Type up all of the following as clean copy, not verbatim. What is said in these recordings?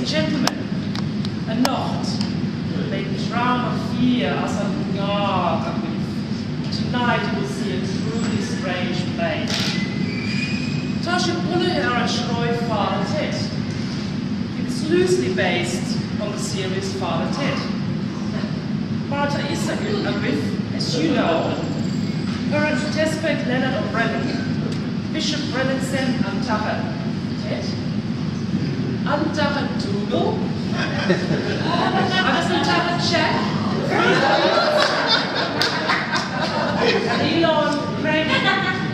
and gentlemen, anocht beidh dráma fíor as an ngnáth agaibh. Tonight you will see a truly strange play. Tá sé bunaithe ar an tsraith Father Ted. It's loosely based on the series Father Ted. Mar atá a fhios agaibh, as you know, chuir an tEaspag Leonard O'Brennan, Bishop Brennan san an tAthair Ted, an tAthair Dougal agus an tAthair Jack ar Oileán Craigí,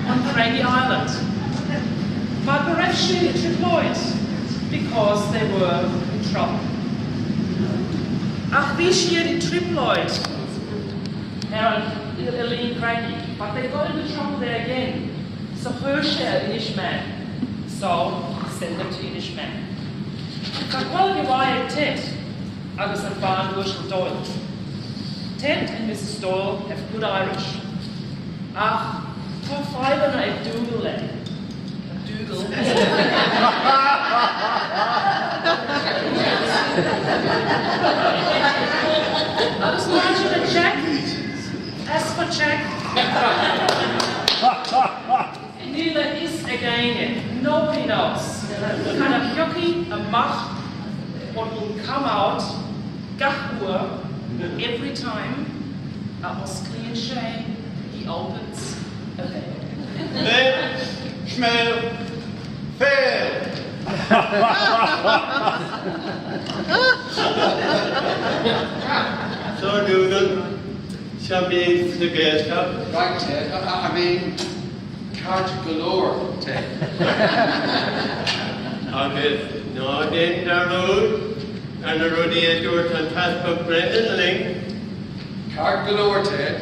on Craigie Island, mar go raibh siad i dtrioblóid, because they were in trouble. Ach bhí siad i dtrioblóid ar an Oileán Craigí, but they got into trouble there again, so chuir sé ar Inis Meáin, so he sent them to Inis Meáin. Tá Gaeilge mhaith ag Ted agus an bhean uasal Doyle. Ted and Mrs Doyle have good Irish. Ach tá fadhbanna ag Dougal le. Dougal. Agus maidir le Jack, as for Jack, níl a fhios ag éinne, nobody knows, cad a thiocfaidh amach, what will come out, gach uair, every time, a osclaíonn sé, he opens a béal. Béal, sméal, féal! So Dougal, seo muid sa Ghaeltacht. Right Ted, I mean ceart go leor Ted. Agus ná déan dearúd ar na rudaí a dúirt an tEaspag Brendan linn. Ceart go leor Ted.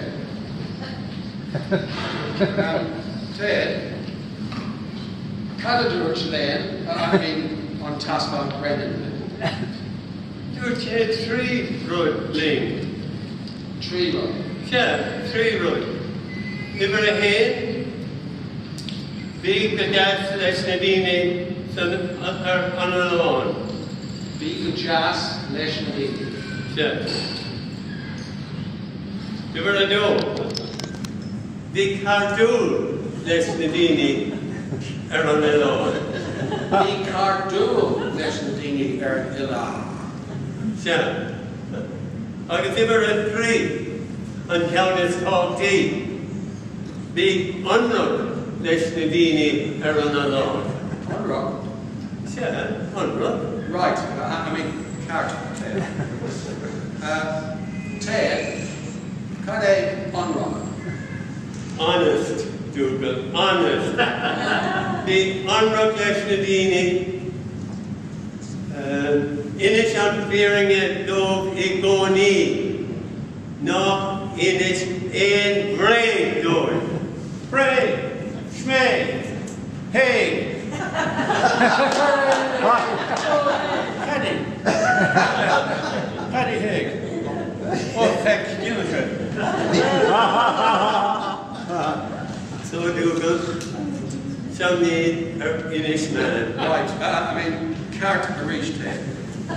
Ted, cad a dúirt Len, I mean an tEaspag Brendan linn? Dúirt sé trí rud linn. Trí rud. Sea, trí rud. Uimhir a haon, bí go deas leis na daoine san ar an oileán. Bí go deas leis na daoine. Sea. Uimhir a dó, bí cairdiúil leis na daoine ar an oileán. Bí cairdiúil leis na daoine ar an oileán. Sea. Agus uimhir a trí, an ceann is tábhachtaí, bí ionraic leis na daoine ar an oileán. Ionraic? Sea, ionraic. Right, I mean, ceart, Ted. Ted, cad é ionraic? Honest, Dougal, honest. Bí ionraic leis na daoine. Inis an fhírinne dóibh i gcónaí. Ná inis aon bhréag dóibh. Bréag! Sméig! Héig! Paddy! Paddy Héig! Ó, feic, déanann sé. So Dougal, seo muid ar Inis Meáin. Right, I mean, ceart arís, Ted.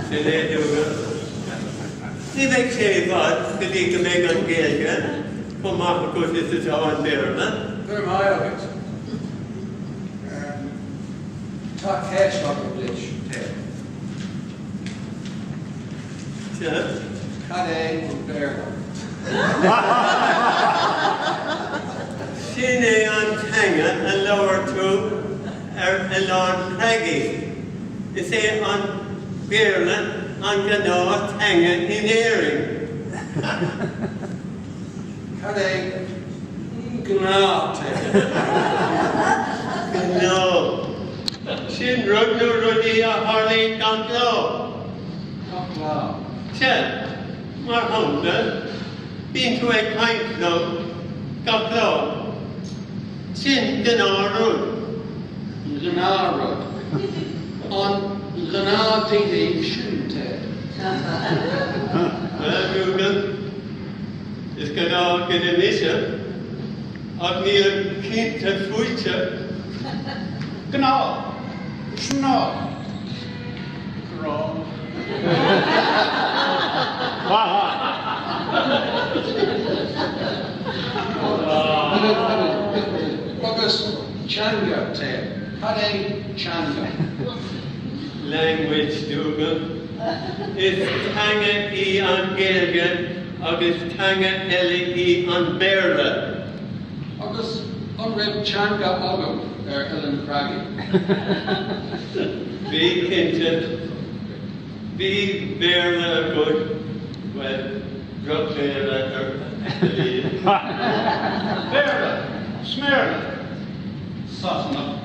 Sin é Dougal. Ní bheidh sé i bhfad go dtí go mbeidh an Ghaeilge chomh maith agat is atá an Béarla. Go raibh maith agat. Tá ceist agam duit, Ted. Sea? Cad é an Béarla? Sin é an teanga a labhair tú ar Oileán Craigí. Is é an Béarla an gnáth-teanga in Éirinn. Cad é gnáth, Ted? Gnáth. Sin rud nó rudaí a tharlaíonn gach lá. Gach lá. Sea. Mar shampla, bíonn tú ag caint liom gach lá. Sin gnáthrud. Gnáthrud. An gnáthdaoine sinn, Ted? Bhuel, Dougal, is gnáthdhuine mise, ach nílim cinnte fútsa. Gnáth. Snáth. Grá. Cad é teanga? Language, Dougal. Is teanga í an Ghaeilge agus teanga eile í an Béarla. Agus an raibh teanga agam ar Oileán Chragaí? Bhí, cinnte. Bhí Béarla agat, bhuel, droch-Bhéarla ar a laghad. Béarla, Sméarla, Sasanach.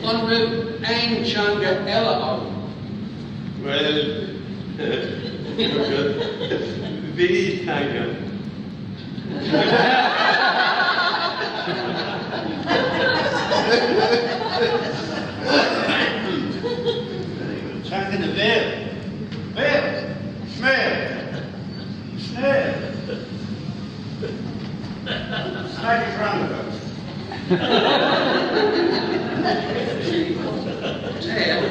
An raibh aon teanga eile agam? Bhuel, bhí teanga. Teanga na bhféar. Béal! Sméar! Snéar! Snaigeadh Francach. Ted,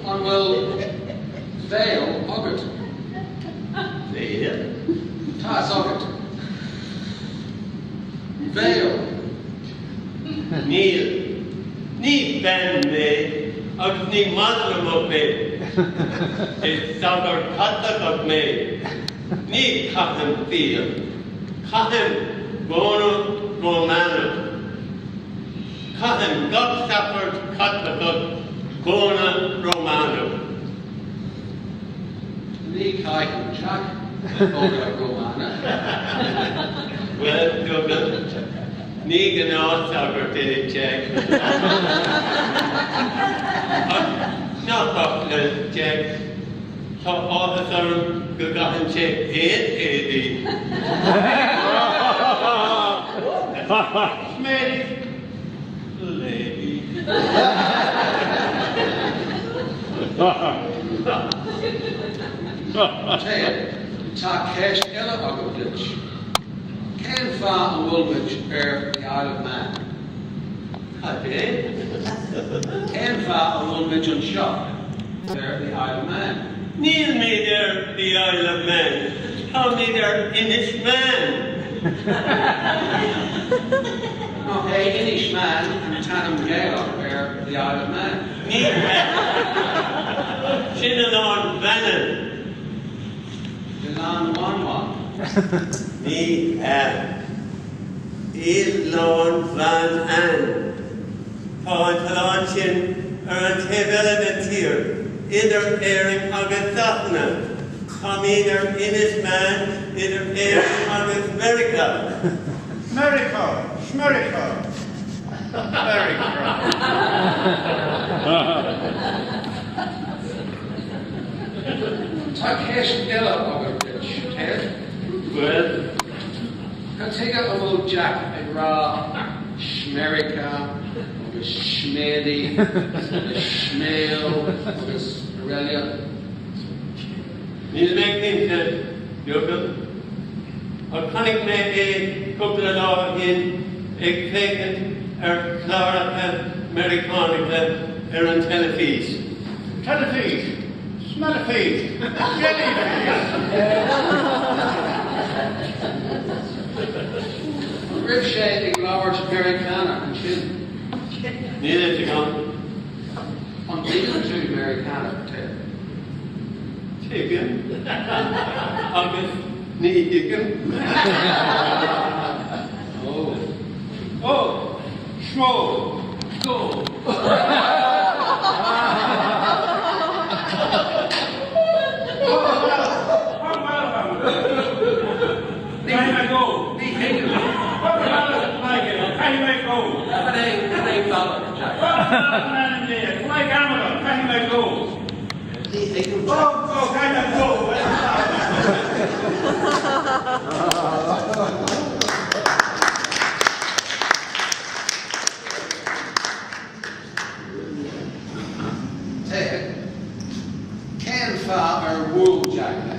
an bhfuil béal agat? Béal? Tá fhios agat. Béal. Níl. Ní bean mé agus ní Moslamach mé. Is sagart Caitliceach mé. Ní chaithim fial. Caitheann bóna Rómánach. Caitheann gach sagart Caitliceach bóna Rómánach. Ní chaitheann Jack bóna Rómánach. Bhuel, Dougal, ní gnáthshagart é Jack. Ach ná bac le Jack, tá áthas orm go gcaitheann sé aon éadaí. Sméaraí, lady. Ted, tá ceist eile agam duit. Cén fáth a bhfuil muid ar the Isle of Man? Cad é? Cén fáth a bhfuil muid anseo ar the Isle of Man? Nílimid ar the Isle of Man, táimid ar Inis Meáin. Nach é Inis Meáin an t-ainm Gaelach ar the Isle of Man? Ní hea. Sin Oileán Mhanann. Oileán Mhanann. Ní hea. Oileán Mhanann. Tá an t-oileán sin ar an taobh eile den tír, idir Éirinn agus Sasana. Táimid ar Inis Meáin idir Éirinn agus Meiriceá. Meiriceá, Smeiriceá, Meiriceá. Tá ceist eile agam duit, Ted. Bhuel? Cad chuige a bhfuil Jack ag rá Smeiriceá agus Sméadaí agus Sméal agus araile? Níl mé cinnte, Dougal. Ach chonaic mé é cúpla lá ó shin ag féachaint ar chláracha Meiriceánacha ar an teilifís. Teilifís, Smelifís, Jellyfís! An raibh sé ag labhairt Meiriceánach ansin? Níl a fhios agam. An dtuigeann tú Meiriceánach, Ted? Tuigim. Agus ní thuigim. Ó. Ó, smó, go. Ní thuigim. Cad é bealach, Jack? Ní thuigim, Jack. Ted, Cén fáth ar bhuail Jack mé?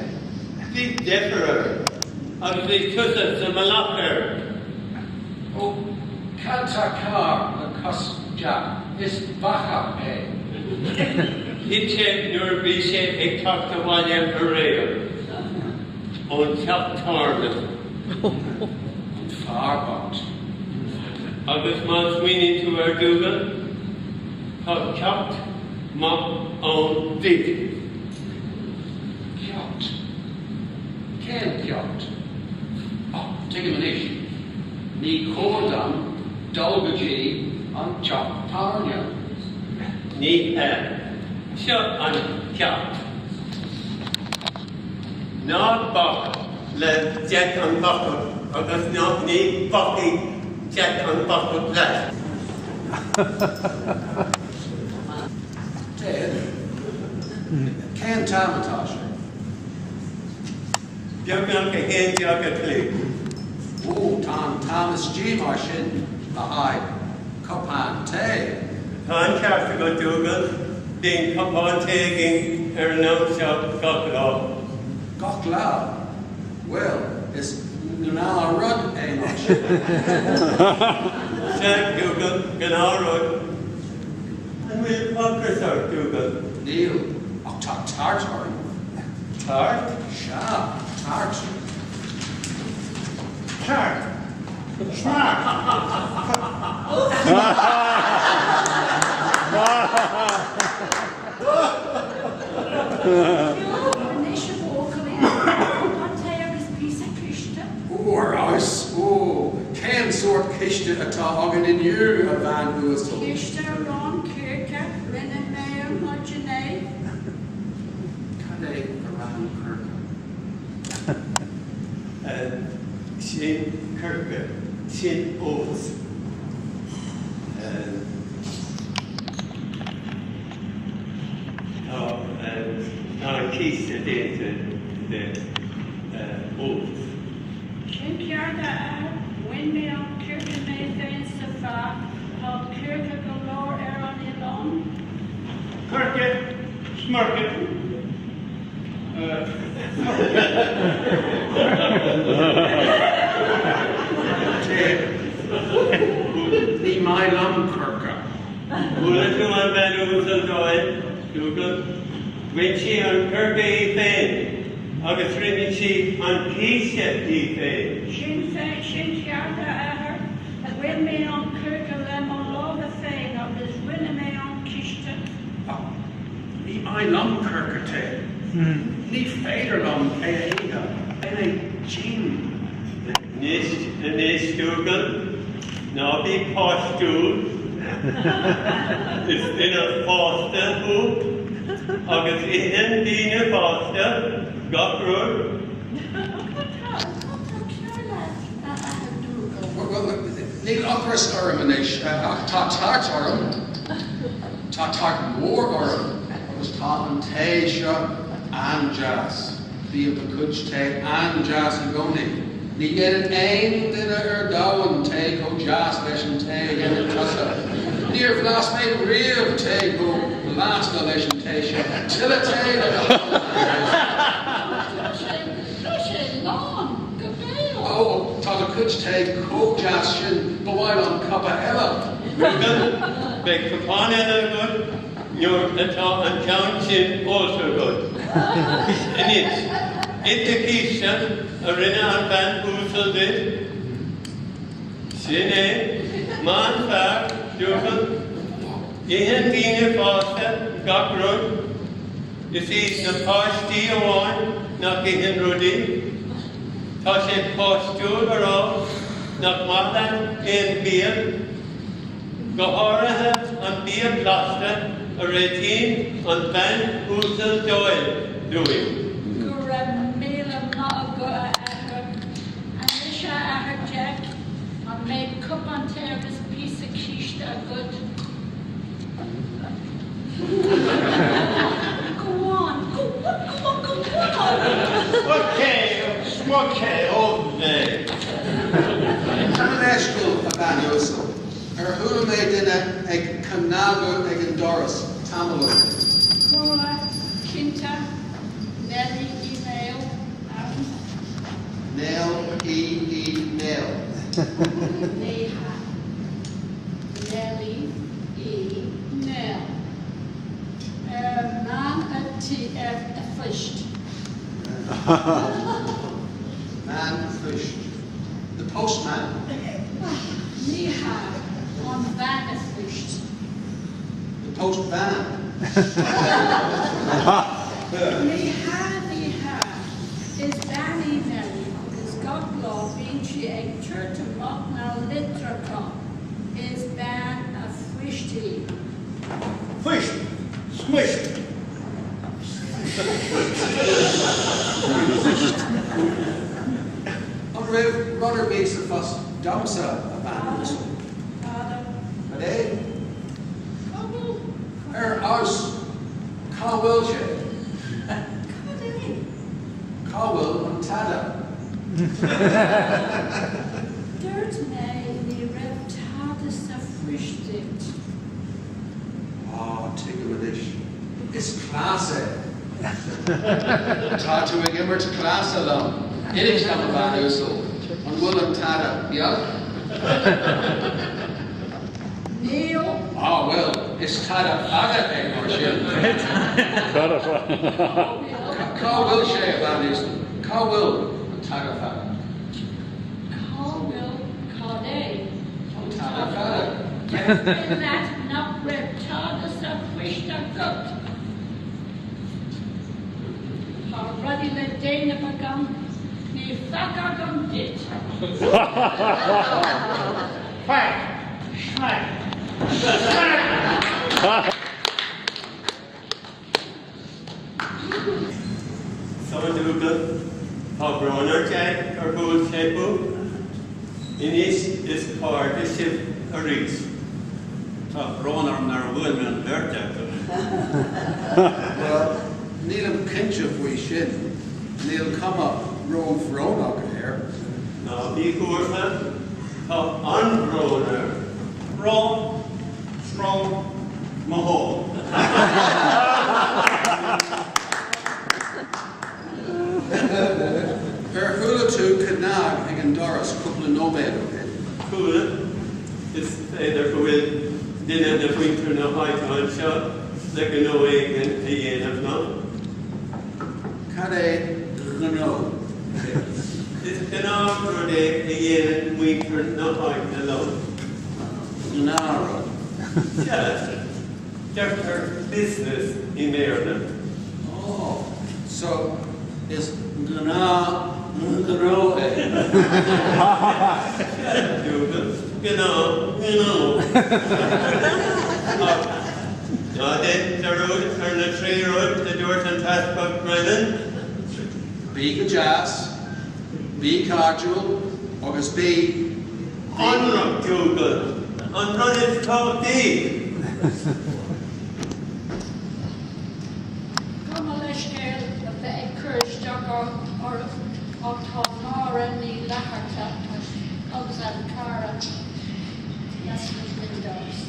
Bhí deifir air agus bhí tusa sa mbealach air. Ó, cad tá car le cos Jack? Is bacach é. Thit sé nuair a bhí sé ag teacht abhaile aréir. Ón teach tábhairne. An fear bocht. Agus má smaoiníonn tú air Dougal, tá ceacht maith ann duit. Ceacht? Cén ceacht? Ó, tuigim anois. Ní chóir dom dul go dtí an teach tábhairne. Ní hea. Seo an ceacht. Ná bac le Jack an Bacach agus ná ní bacfaidh Jack an Bacach leat. Ted, Cén t-am atá sé? Beagnach 11 a chlog. Ó, tá an t-am istigh mar sin le haghaidh cupán tae. Tá an ceart agat Dougal, bíonn cupán tae againn ar an am seo gach lá. Gach lá? Bhuel, is gnáthrud é mar sin. Sea, Dougal, gnáthrud. An bhfuil ocras ort, Dougal? Níl, ach tá tart orm. Tart? Sea, tart. Tart. Smart. Anois a bhuachaillí, cupán tae agus píosa císte. Ó, ar fheabhas! Ó, cén sórt císte atá againn inniu, a bhean uasal? Císte arán coirce, rinne mé ar maidin é. Cad é arán coirce? Sin coirce, sin oats. Tá an císte déanta de oats. Sin ceart, a athair, bhain mé an coirce mé féin sa bhfeá, tá coirce go leor ar an oileán. Coirce, smirce. Ted, Ní maith liom coirce. Chuala tú an bhean uasal Doyle, Dougal? Bhain sí an coirce í féin agus rinne sí an císte í féin. Sin féin, sin ceart, a athair. Bhain mé an coirce le mo lámha féin agus rinne mé an císte. Ach ní maith liom coirce, Ted. Ní féidir liom é a ithe. Beidh mé tinn. Anois, anois, Dougal, ná bí páistiúil. Is duine fásta thú agus itheann daoine fásta gach rud. Cad tá, cad tá cearr leat, a athair Dougal? Bhuel, níl ocras orm anois, ach tá tart orm. Tá tart mhór orm agus tá an tae seo an-deas. Bíonn do chuid tae an-deas i gcónaí. Ní dhéanann aon duine ar domhan tae chomh deas leis an tae a dhéanann tusa. Níor bhlais mé riamh tae chomh blasta leis an tae seo. Tuilleadh tae le do thoil. Tá sé, tá sé lán go béal. Ó, tá do chuid tae chomh deas sin, ba mhaith liom cupa eile. Dougal, beidh cupán eile agat nuair atá an ceann sin ólta agat. Anois, ith do chíste a rinne an bhean uasal duit. Sin é, maith an fear, Dougal. Itheann daoine fásta gach rud. Is iad na páistí amháin nach itheann rudaí. Tá sé páistiúil a rá nach maith leat aon bhia, go háirithe an bia blasta a réitíonn an bhean uasal Doyle dúinn. Go raibh míle maith agat, a athair. Anois, a athair Jack, an mbeidh cupán tae agus píosa císte agat? Go on, go on, go on, go on! Okay, okay, okay. Gabh mo leithscéal, a bhean uasal. Ar chuala mé duine ag cnagadh ag an doras tamall ó shin? Chuala, cinnte, Nellie Uí Néill ann. Nell Uí Uí Néill. Ní hea. Nellie Uí Néill. Ar mbean a' tí a phoist. phoist. The postman. Ní hea, an bean a phoist. The post bhean. Ní hea, ní hea. Is bean í Nellie agus gach lá bíonn sí ag tabhairt amach na litreacha. Is bean a phoist í. Fuist, smuist. An raibh rud ar bith sa phost domsa, a bhean uasal? Tada. Cad é? Cá bhfuil? Ar fheabhas! Cá bhfuil sé? Cad é? Cá bhfuil an tada? Dúirt mé ní raibh tada sa phoist duit. Á, tuigim anois. Is cleas é. Tá tú ag imirt cleasa liom. Inis dom, a bhean uasal, an bhfuil an tada beag? Níl. Á, bhuel, is tada fada é mar sin. Cá bhfuil sé, a bhean uasal? Cá bhfuil an tada fada? Cá bhfuil cad é? An tada fada. Dúirt mé leat nach raibh tada sa phoist agat. Tá rudaí le déanamh agam, níl faic agam duit. Faic, smack, smack! So a Dougal, tá brón ar Jack gur bhuail sé thú. Anois is cairde sibh arís. Tá brón orm nár bhuail mé an bheirt acu. Bhuel, nílim cinnte faoi sin. Níl cuma ró-bhrónach air. Ná bí buartha, tá an-bhrón air. Brón, srón, mo shón. Ar chuala tú cnag ag an doras cúpla nóiméad ó shin? Chuala. Is féidir go bhfuil duine de mhuintir na háite anseo le gnó éigin a dhéanamh liom. Cad é gnó? Is gnáthrud é a dhéanann muintir na háite liom. Gnáthrud. Sea, deirtear business i mBéarla. Oh, so is gnáthghnó é. Sea, Dougal, gnáthghnó. Ach ná déan dearúd ar na trí rud a dúirt an tEaspag Brennan. Bí go deas, bí cairdiúil agus bí. Ionraic, Dougal, an rud is tábhachtaí. Gabh mo leithscéal a bheith ag cur isteach oraibh ach tá Máire Ní Fhlatharta agus a cara lasmuigh den doras.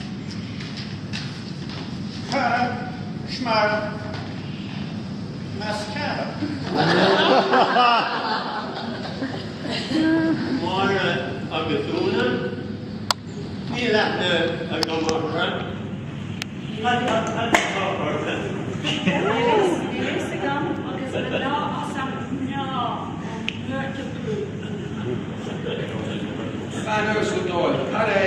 Cara, smeara, mascara. Máire agus Úna, Níl aithne agam orthu. Cad atá orthu? Níl a fhios agam ach is mná as an ngnáth an bheirt acu. Bean uasal Doyle, cad é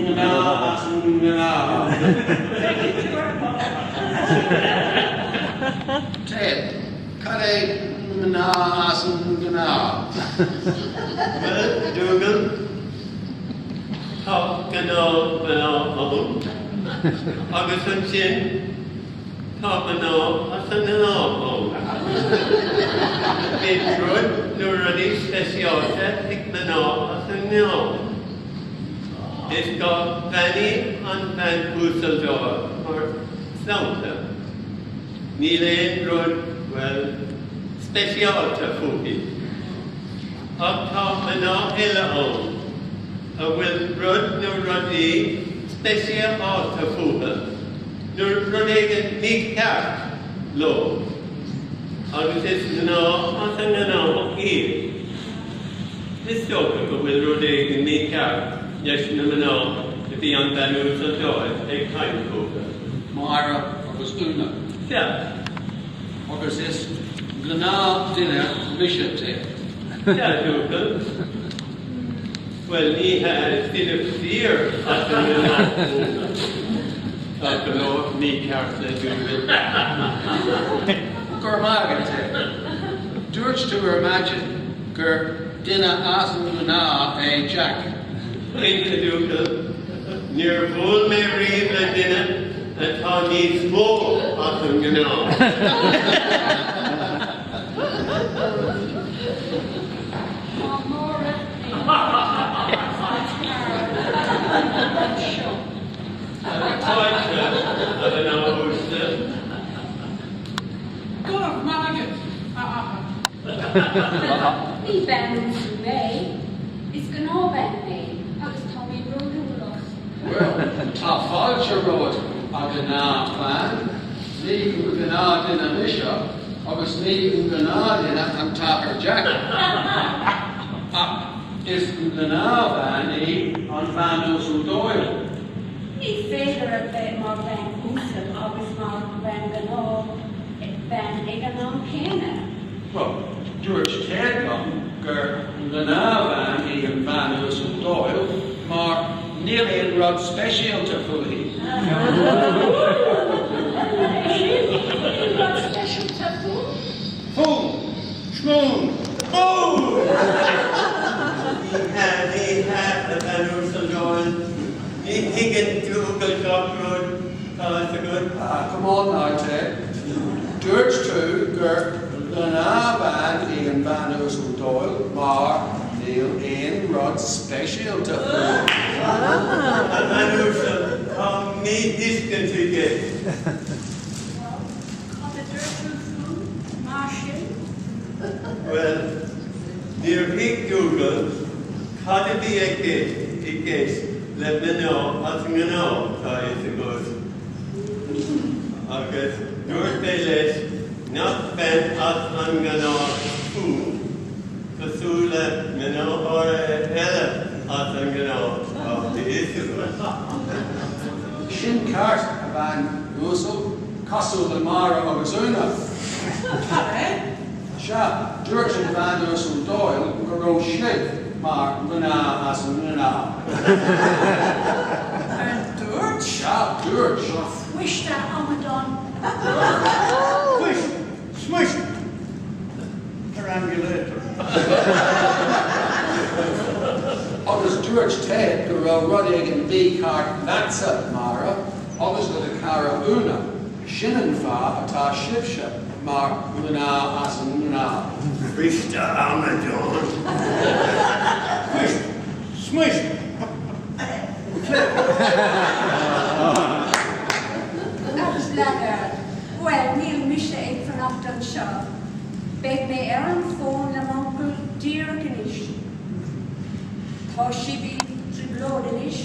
mná as an ngnáth? Feicfidh tú ar ball. Ted, cad é mná as an ngnáth? Bhuel, Dougal, tá gnáthmhná ann, agus ansin tá mná as an ngnáth ann. Bíonn rud nó rudaí speisialta ag mná as an ngnáth. Is dá bhean í an bhean uasal Doyle, mar shampla. Níl aon rud, bhuel, speisialta fúithi. Ach tá mná eile ann a bhfuil rud nó rudaí speisialta fúthu, nó rud éigin mícheart leo, agus is mná as an ngnách iad. Is dócha go bhfuil rud éigin mícheart leis na mná a bhí an bhean uasal Doyle ag caint fúthu. Máire agus Úna. Sea. Agus is gnáthdhuine mise, Ted. Sea, a Dougal. Bhuel, ní hea, is duine fíor as an ngnáth thú. Tá go leor mícheart le Dougal. Go raibh maith agat, Ted. Dúirt tú ar maidin gur duine as an ngnáth é Jack. Cinnte, Dougal. Níor bhuail mé riamh le duine atá níos mó as an ngnáth. Tá Máire Ní Fhearra anseo. Fáilte, a mhná uaisle. Go raibh maith agat, a athair. Ní bean uasal mé. Is gnáthbhean mé agus tá mé bródúil as. Bhuel, tá fáilte romhat, a ghnáthbhean. Ní gnáthdhuine mise agus ní gnáthdhuine an tAthair Jack. Ach is gnáthbhean í an Bhean Uasal Doyle. Ní féidir a bheith mar bhean uasal agus mar bhean gnáthbhean ag an am céanna. Bhuel, dúirt Ted liom gur gnáthbhean í an Bhean Uasal Doyle mar níl aon rud speisialta fúithi. É sin, níl rud speisialta fúm. Fún! Smún! Bú! Ní hea, ní hea, a Bhean Uasal Doyle, ní thuigeann Dougal gach rud, tá a fhios agat. Ah, come on now, Ted. Dúirt tú gur gnáthbhean í an Bhean Uasal Doyle mar níl aon rud speisialta fúithi. A Bhean Uasal, tá míthuiscint i gceist. Bhuel, cad a dúirt tú fúm, mar sin? Bhuel, níor thuig Dougal cad a bhí i gceist le mná as an ngnáth, tá a fhios agat. Agus dúirt mé leis nach bean as an ngnáth thú, cosúil le mná áirithe eile as an ngnáth, tá a fhios agat. Sin ceart, a Bhean Uasal, cosúil le Máire agus Úna. Cad é? Sea, dúirt an Bhean Uasal Doyle go raibh sibh mar mhná as an ngnáth. Ar dúirt? Sea, dúirt. Fuiste amadán. Squish! Smush! Perambulator. Agus dúirt Ted go raibh rud éigin mícheart leatsa, Máire, agus le do chara Úna. Sin an fáth atá sibhse mar mhná as an ngnáth. Fuiste amadán. Squish! Smush! Clip! Agus bladar. Bhuel, níl mise ag fanacht anseo. Beidh mé ar an bhfón le m'uncail díreach anois. Tá sibh i dtrioblóid anois.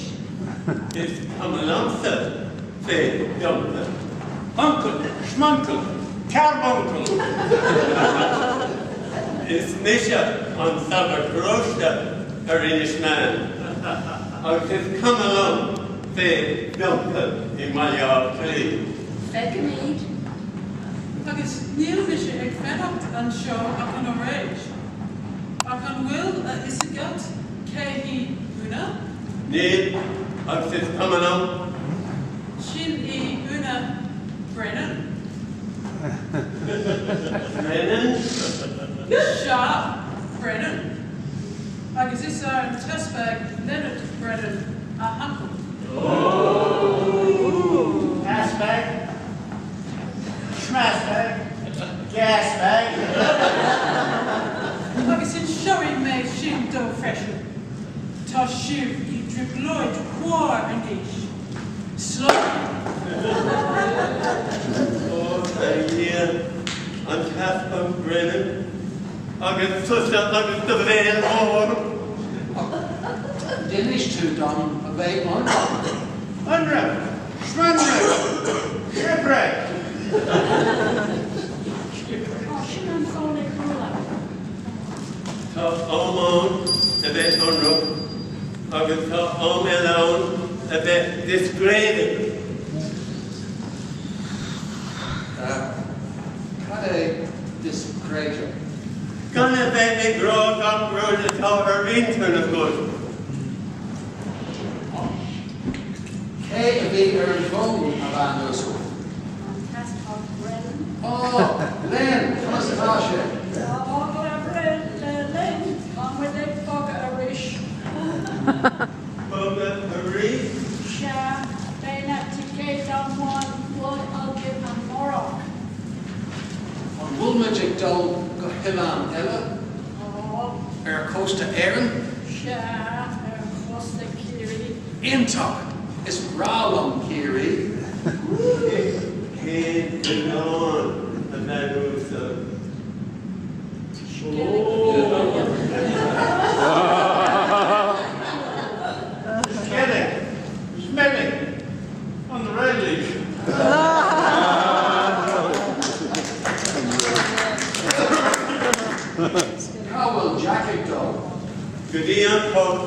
Is cuma liomsa fé d'uncail. Uncail, schmuncail, carbuncail! Is mise an sagart paróiste ar Inis Meáin agus is cuma liom fé d'uncail i mBaile Átha Cliath. Feicfimid. Agus níl mise ag fanacht anseo ach an oiread. Ach an bhfuil a fhios agat cé hí Úna? Níl, agus is cuma liom. Sin í Úna Brennan. Brennan? Sea, Brennan. Agus is é an tEaspag Leonard Brennan a huncail. Ass bag, smash bag, gas bag. Agus inseoidh mé sin dó freisin. Tá sibh i dtrioblóid mhór anois. Slán. Ó, a Dhia, an tEaspag Brennan, agus tusa agus do bhéal mór. D'inis tú dom a bheith ionraic. Ionraic! Schmanraic! Shipwreck! Tá sin an fón ag bualadh. Tá am ann a bheith ionraic agus tá am eile ann a bheith discréideach. Cad é discréideach? Gan a a bheith ag rá gach rud atá ar intinn agat. Cé a bhí ar an bhfón, a bhean uasal? An tUasal Brennan. Ó, Len, conas atá sé? Tá eagla le linn, tá muid ag bogadh arís. Bogadh arís? Sea, beidh na ticéid á mbaint againn amárach. An bhfuil muid ag dul go hoileán eile? Tá. Ar chósta Éireann? Sea, ar chósta Chiarraí. Iontach! Is breá liom Ciarraí. Cén oileán, a bhean uasal? Sceilg, Smeilg, an Reilig. Cá bhfuil Jack ag dul? Go dtí an pub,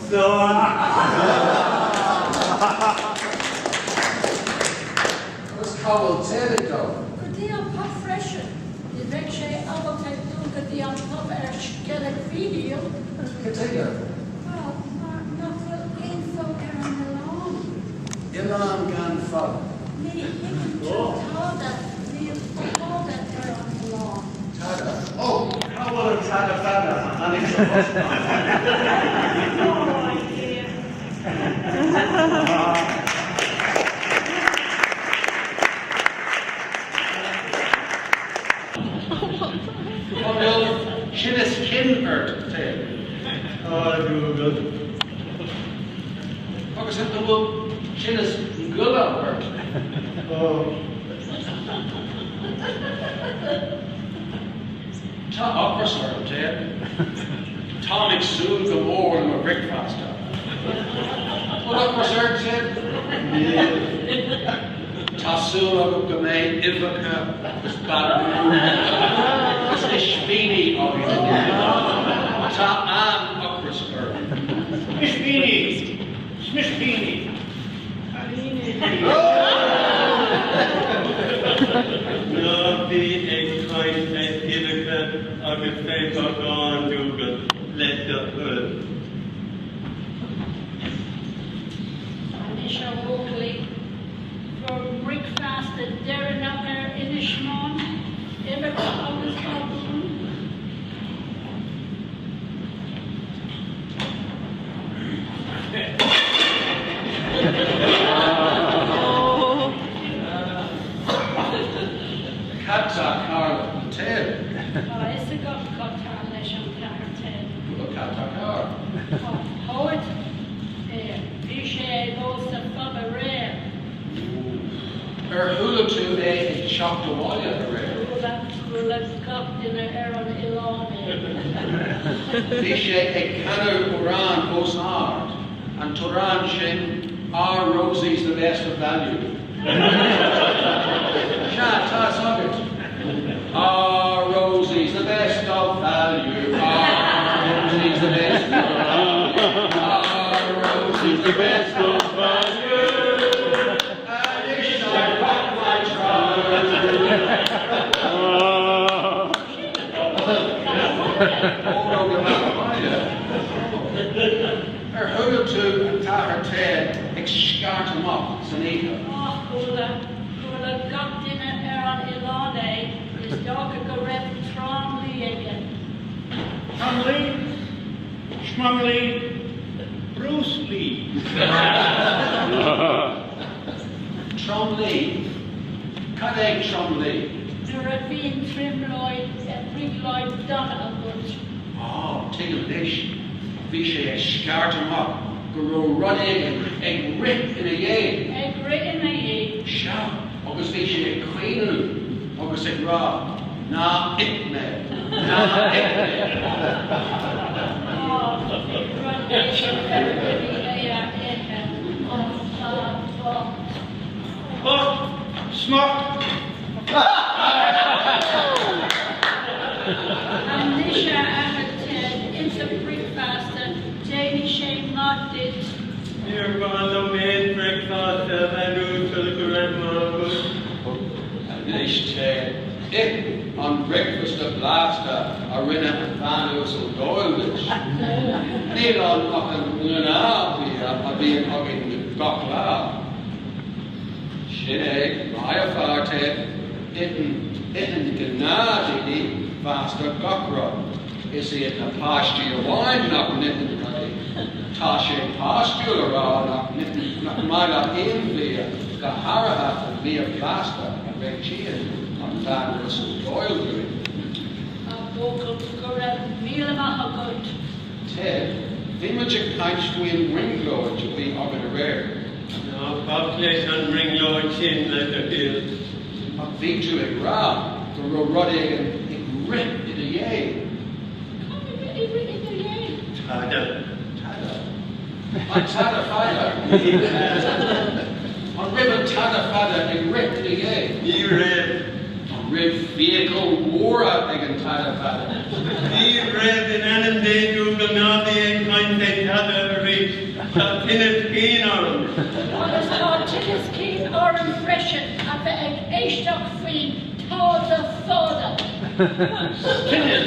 slán! Agus cá bhfuil Ted ag dul? Go dtí an pub freisin. Ní bheidh sé ábalta dul go dtí an pub ar Sceilg Mhichíl. Cad chuige? Bhuel, mar nach bhfuil aon phub ar an oileán. Oileán gan phub. Ní thuigeann tú tada, níl tada ar an oileán. Tada. Ó! Cá bhfuil an tada fada a tháinig sa bhus No idea. An bhfuil tinneas cinn ort, Ted? Tá, a Dougal. Agus an bhfuil tinneas goile ort? Tá. Tá ocras orm, Ted. Táim ag súil go mór le mo bhricfeasta. Bhfuil ocras ort, Ted? Níl. Tá súil agam go mbeidh uibheacha agus bagún agus ispíní againn inniu. Tá an-ocras orm. Ispíní! Smispíní! Ná bí ag caint ar uibheacha agus ar bhagán, Dougal, le do thoil. Anois a bhuachaillí, bhur mbricfeasta deireanach ar Inis Meáin, uibheacha agus bagún. Cad tá Carla le Ted? Tá a fhios agat cad tá leis an t-athair Ted. Bhuel, cad tá Carl? Tá tóir air. Bhí sé ag ól sa phub aréir. Ar chuala tú é ag teacht abhaile aréir? Chuala, chuala gach duine ar an oileán é. Bhí sé ag canadh amhrán os ard, an t-amhrán sin Our Rosie's the best of value. Sea, tá a fhios agat. Our Rosie's the best of value, our Rosie's the best of value, our Rosie's the best of value. Anois I pack my trousers. Ar chuala tú an t-athair Ted ag scairt amach san oíche? Á, chuala, chuala gach duine ar an oileán é, is dócha go raibh tromluí aige. Tromluí, Schmomluí, Bruce Lee. Tromluí? Cad é tromluí? Nuair a bhíonn trioblóid, trioblóid dona agat. Á, tuigim anois. Bhí sé ag scairt amach go raibh rud éigin ag rith ina dhiaidh. Ag rith ina dhiaidh. Sea, agus bhí sé ag caoineadh agus ag rá, Ná ith mé! Ná ith mé! Á, bhí rud éigin ar iarraidh é a ithe, an fear bocht. Bocht, smocht. Anois a athair Ted, insa bricfeasta, déanfaidh sé maith duit. Níor mhaith liom aon bhricfeasta a bhean uasal, go raibh maith agat. Anois Ted, ith! an bricfeasta blasta a rinne an Bhean Uasal Doyle duit. Níl ann ach an gnáthbhia a bhíonn againn gach lá. Sin é, maith an fear Ted, itheann, itheann gnáthdhaoine feasta gach rud. Is iad na páistí amháin nach n-itheann rudaí. Tá sé páistiúil a rá nach n-itheann, nach maith leat aon bhia, go háirithe an bia blasta a réitíonn an Bhean Uasal Doyle dúinn. A bhuachaill, go raibh míle maith agat. Ted, bhí muid ag caint faoin mbrionglóid a bhí agat aréir. Ná bac leis an mbrionglóid sin, le do thoil. Ach bhí tú ag rá go raibh rud éigin ag rith i do dhiaidh. Cad a bhí ag rith i do dhiaidh? Tada. Tada. An tada fada. An raibh an tada fada ag rith i do dhiaidh? Ní raibh. An raibh fiacail mhóra ag an tada fada? Ní raibh, in ainm Dé Dougal ná bí ag caint fé tada arís. Tá tinneas cinn orm. Agus tá tinneas cinn orm freisin a bheith ag éisteacht faoin tada fada. Tinneas,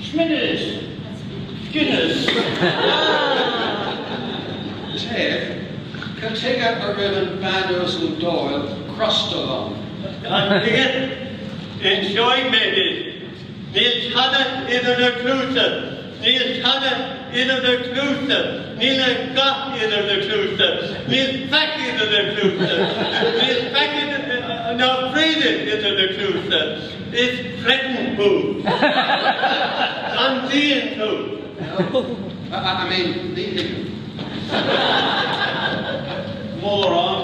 sminneas, scinneas. Ted, Cad chuige a raibh an Bhean Uasal Doyle crosta liom? Cad chuige? Inseoidh mé duit. Níl tada idir do chluasa. Níl tada idir do chluasa. Níl a dhath idir do chluasa. Níl faic idir do chluasa. Níl faic ná fríde idir do chluasa. Is cretin thú. An dtuigeann tú? No. I mean, ní thuigim. Mórán.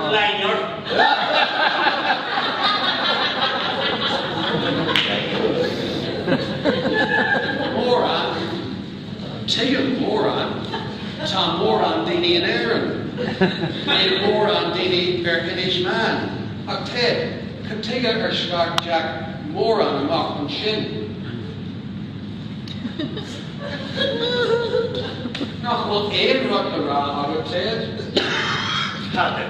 Lanyard. Mórán. Tuigim mórán. Tá mórán daoine in Éirinn. Níl mórán daoine ar Inis Meáin. Ach Ted, cad chuige ar scairt Jack mórán amach ansin? Nach bhfuil aon rud le rá agat, Ted? Tada.